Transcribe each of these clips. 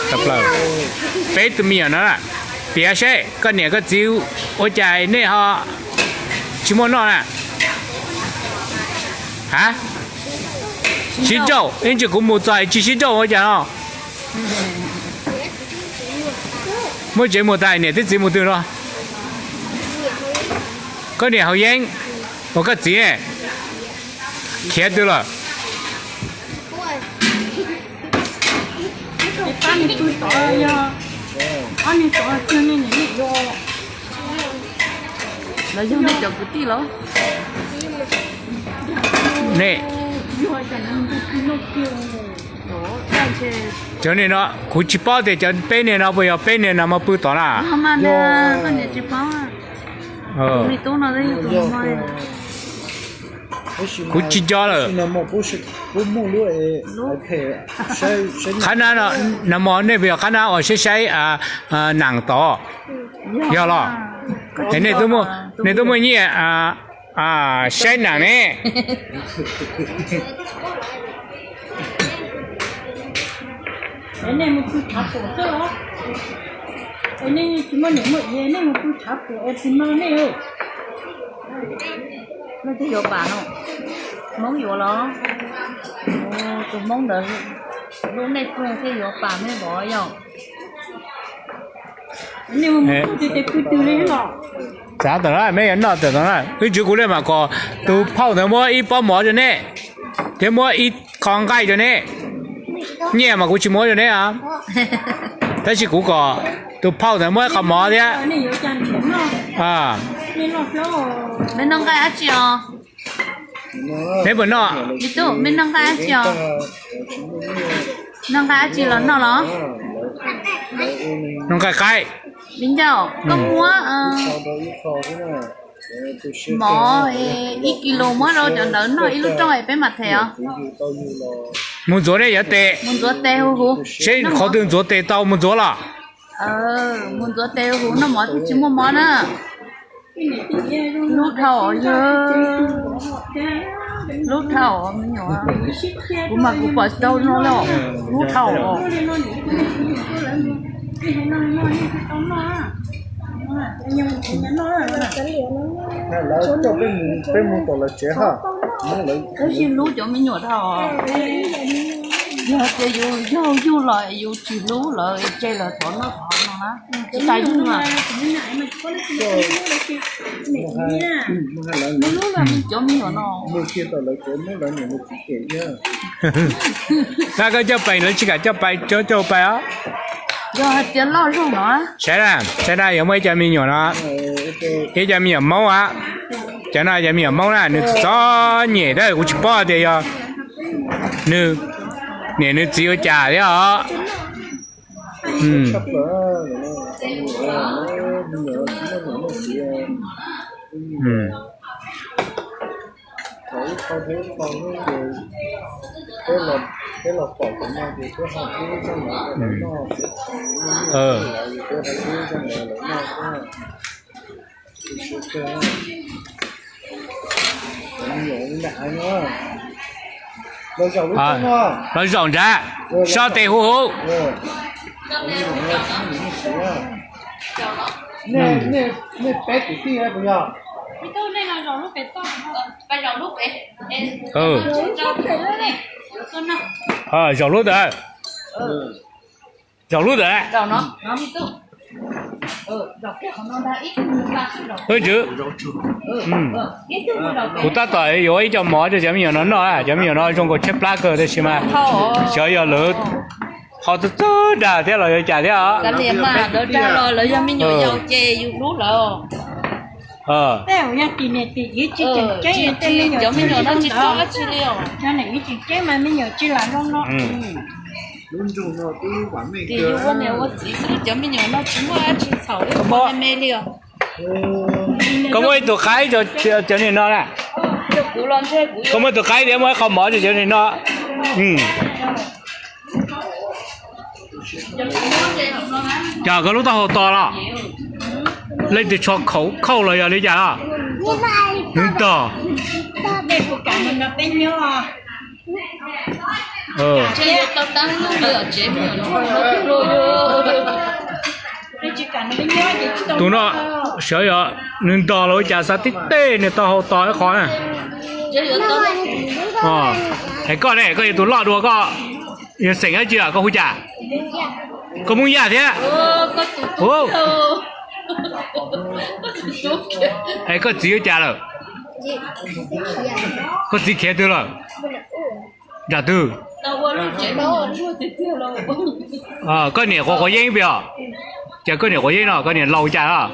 Peb tus me nyuam no na, piav seb koj niam koj txiv ua cas nej ho tsis muaj noj na? Ha, sib nrauj ib ntsis kuv mus txog tsis sib nrauj ua cas no? Muab tsev mus tas niam thiab txiv mus twg no? Koj niam haus yeeb, ua koj txiv ne, khiav twg lawm? Lawv yog nej cov kwv tij los? Cov niag no kuv tsis paub tias cov peb niag no puas yog peb niag no mas pw tod na. Kuv tsis nco lawm. Qhab nab, nag hmo nej puas yog qhab nab uas saib saib nam tod? Yog los? Es nej twb muaj nyiaj saib nam ne. Nej mus pw tshav puam xwb os. Nej tsis muaj niam muaj txiv nej mus pw tshav puam es puas no nej? Nej thiaj yuav pam no. Hmoob yuav los? Tus Hmoob ntawd hlub nej kawg thiaj yuav pam nej vov yog. Txav tawm na, meb yuav noj tawm tod na. Wb tswv kuv li mam kom tus phauj ntawd muab ib pob mov rau neb, thiab muab ib qho nqaij rau neb. Nyiaj mas kuv tsis muab rau neb os, tab sis kuv kom tus phauj ntawd muab ib qho mov thiab. Meb noj nqaij dab tsi os? Meb puas noj? Ib tug, meb noj nqaij dab tsi os? Noj nqaij dab tsi los noj los? Noj nqaij qaib. Viv Ncauj, koj muab mov ib kis lus muab rau cov ntawd noj ib lub rooj es peb mam them os. Mus ntxuav ne, yuav tes. Mus ntxuav tes huv huv. Seb qhov twg ntxuav tes tau mus ntxuav los. Mus ntxuav tes huv huv, noj mov twb tsis muaj mob na. Hlub dhau os yog, hlub dhau os me nyuam. Kuv mas kuv pom tsis tau no li, hlub dhau os. Lawv coj peb mus tom lawv tsev ha. Tab sis hlub cov me nyuam dhau os. Yog tias yus yog yug los yus tsis hlub lawv, tseg lawv thov noj thov no na, tsis tas yug na. Cov me nyuam no. Tab koj coj pais, lawv tsis kam coj pais, coj coj pais os. Yog hais tias loj zog no. Saib na, saib na, yuav muaj ib co me nyuam no, ib co me nyuam Hmoob a. Cov no cov me nyuam Hmoob na, nws txom nyem tab kuv tsis paub tias yog nws niam nws txiv ua cas thiab os. Los zaum nrad, so tes huv huv. Zaum lub ntawd, zaum lub ntawd. Tswv, kuv tab tom yuav ib co mov rau cov me nyuam no noj, cov me nyuam no zoo nkaus tshaib plab kawg tab sis mas xyov yog lawv ho txawj dag thiab los yog cas thiab os. Lawv yog me nyuam yaus ces yus hlub lawv. Cov me nyuam no tsis txhob dab tsi li os. Ces yus ua niam ua txiv xwb, cov me nyuam no tsis muaj dab tsi txhaum li, me me li os. Koj muaj ib tug qaib, cov niag no na. Koj muaj ib tug qaib thiab muaj ib qho mov rau cov niag no. Cas koj lub taub hau to los? Leej twg tsho khauj los yog li cas? Nws ntog. Tus no sawv yog nws ntog los ua cas xav tib teg niag taub hau to ib qho na. Es koj ne, koj yog tus loj dua, koj yog xeem dab tsi, koj hu cas? Koj Hmoob Yaj thiab. Es koj txiv ua cas lawm? Koj txiv khiav twg lawm? Nram twg? Koj niam quav quav yeeb pes os? Cas koj niam quav yeeb no, koj niam laus cas os?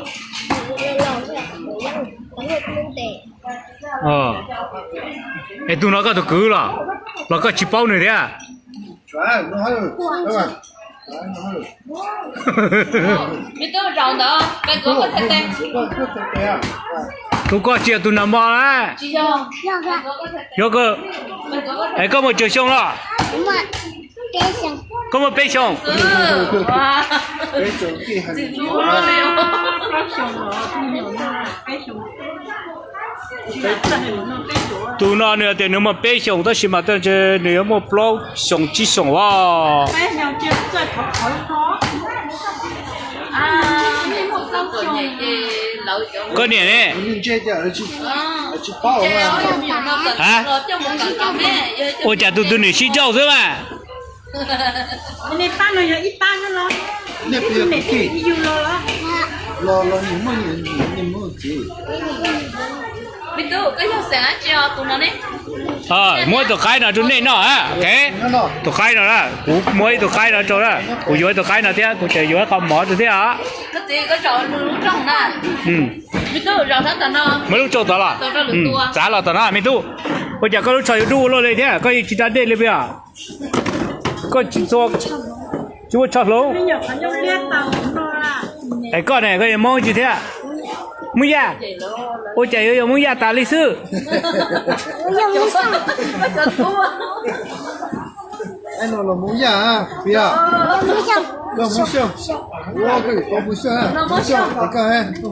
Es tus no koj tus kwv los, los koj tsis paub nws thiab? Tus koj tsis yog tus nag hmo na? Yuav koj, es koj muaj tsawg xyoo los? Koj muaj peb xyoos. Tus no nws tias nws muaj peb xyoos tab sis mas nws yuav muaj plaub xyoos tsib xyoos os. Koj niam ne? Ha? Ua cas tus tus niam sib nrauj xwb mas? Muab ib tug qaib no rau nej noj. Tus qaib no na, kuv muab ib tug qaib no rau na, kuv yuav ib tug qaib no thiab kuv tseem yuav ib qho mov rau thiab os. Muab lub tsau tod los? Txav los tom no me tub. Ua cas koj lub tsho yuav dub ua luaj li thiab, koj yeej tsis da dej li pes os? Koj tsis txua, tsis ua tsho hloov. Es koj ne, koj yog Hmoob tsi thiab? Hmoob Yaj. Ua cas yuav yog Hmoob Yaj tas li xwb?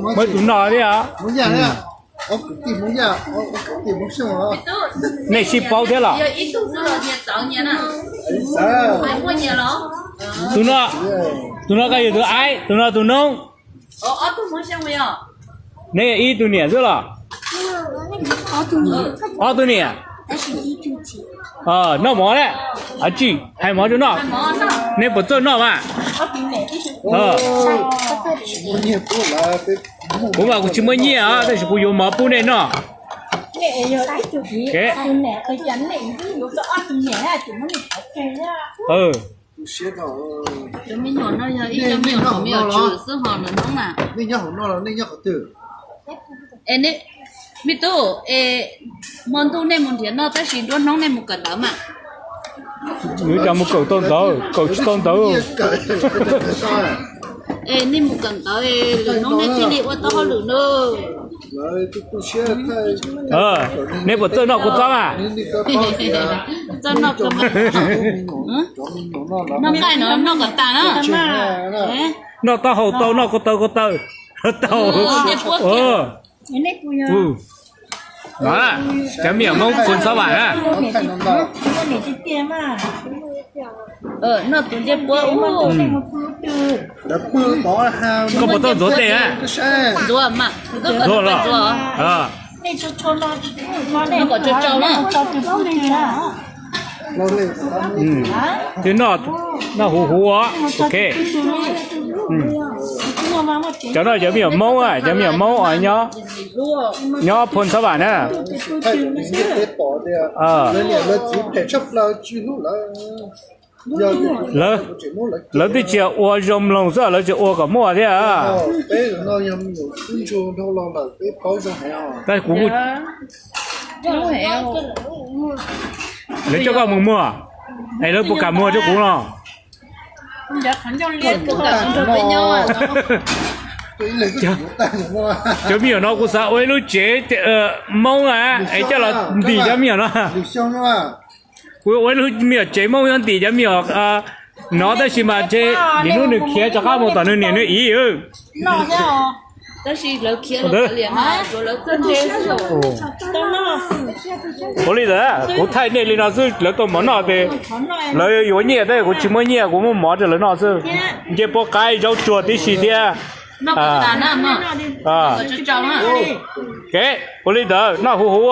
Muab tus no thiab os. Nej sib paub thiab los? Tus no, tus no koj yog tus aib, tus no tus noob. Neb yog ib tug niam xwb los? Ob tug niam. Noj mov lawm, tsis hais mov rau noj. Neb puas txawj noj mas? Kuv mas kuv tsis muaj nyiaj os, tab sis kuv yuav mov pub nej noj. Cov me nyuam no yog ib cov me nyuam thaum me nyuam tswm xwb ho lawv noob na. Me tub, es hmo ntuj nej mus nrhiav noj tab sis nruab hnub nej mus kawm ntawv mas. Nws cas mus kawm tau ntawv, kawm tsis tau ntawv. Es nej mus kawm ntawv, lwm hnub nej thiaj li ua tau hauj lwm na. Nej puas txawj noj kua txob mas? Txawj noj kawg mas. Noj nqaij no noj kom tas na. Noj taub hau tau, noj ko taw ko taw tau. Cov me nyuam Hmoob Phu Ntxhab Vam na. Noj tus ncej puab ub. Koj puas tau ntxuav tes na? Ntxuav mas. Ntxuav los? Kom tsau tsau na. Twb noj huv huv os. Ok. Cov no cov me nyuam Hmoob, cov me nyuam Hmoob nyob Phu Ntxhab Vam na. Lawv twb tsis ua zoo mloog xwb, lawv tseem ua kom muaj thiab. Tab sis kuv, lawv coj koj mus muag, es lawv puas kam muag rau kuv no? Cov me nyuam no kuv xav ua ib lub tsev Hmoob na, es coj los ntim cov me nyuam no. Kuv ua ib lub me nyuam tsev Hmoob nyob ntim cov me nyuam no tab sis mas ntshe nim hnub nws khiav rov qab mus tom nws niam nws txiv. Ua li ntawd kuv thaij nej li no xwb, lawv tau mov noj ces lawv yuav nyiaj thiab, kuv tsis muaj nyiaj, kuv muab mov rau lawv noj xwb. Nce puab qaib zaub tsuag tib si thiab. Ua li ntawd noj huv huv.